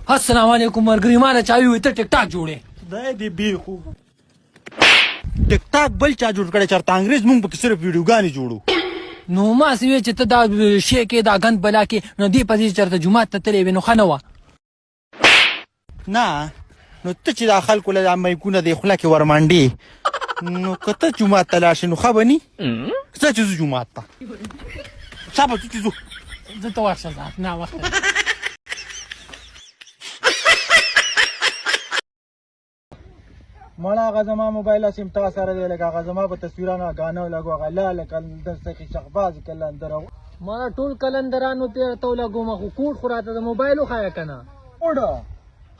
السلام علیکم مرګري، ما له چاوي وي ته ټیک ټاک جوړې. خدای دې بیخو ټیک ټاک بل چا جوړ کړی، چرته انګریز؟ مونږ پکې صرف ویډیوګانې جوړو. نو ما سې وی چې ته دا شی کې دا ګند بلا کې، نو دې پسې چرته جومات ته تللی وې نو ښه نه وه. نه، نو ته چې دا خلکو له دا میکونه دې خوله کې ورمنډې، نو که ته جومات ته لاړ شې نو ښه به ني؟ ځه چې ځو جومات ته، شابه ځو چې ځو. زه ته ورشه، ځه ناوخته. مړه، هغه زما موبایل سیم تا سره دی، لکه هغه زما په تصویرانو غانه لګو، هغه لاله کلندر سخي شخباز کلندر. ما ټول کلندرانو ته ته لګوم، خو کوډ خو راته د موبایل وښایه که نه. کوډ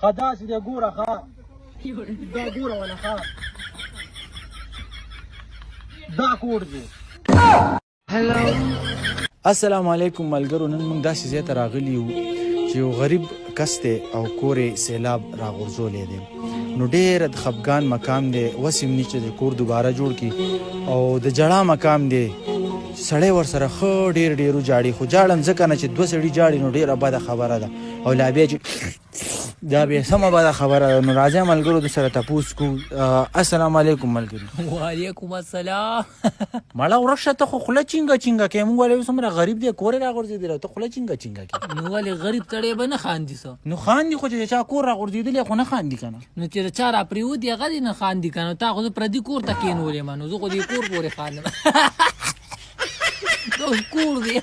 ښه داسې دی، ګوره ښه، دا ګوره وله ښه، دا کوډ دی. السلام علیکم ملګرو، نن موږ داسې ځای ته راغلي یو چې یو غریب کس دی او کور یې سیلاب راغورځولی دی، نو ډېر د خفګان مقام دی، وس یې نی چې د کور دوباره جوړ کړي، او د جړا مقام دی. سړی ورسره ښه ډېر ډېر وژاړي، خو ژاړم ځکه نه چې دوه سړي ژاړي نو ډېره بده خبره ده، او لا بیا چې دا بیا سمه بده خبره ده. نو راځئ ملګرو، د سره تپوس کوو. السلام علیکم ملګري. وعلیکم السلام. مړه ورک شه، ته خو خوله چینګه چینګه کوې. موږ ولې څومره غریب دی، کور یې راغورځېدلی او ته خوله چینګه چینګه کوې. نو ولې غریب سړی به نه خاندي څه؟ نو خاندي خو، چې د چا کور راغورځېدلی خو نه خاندي که نه؟ نو چې د چا را پرېوتي هغه دې نه خاندي که نه؟ تا خو زه پردي کور ته کښېنولې ما، نو زه خو دې کور پورې خاندم، دا اوس کور دی.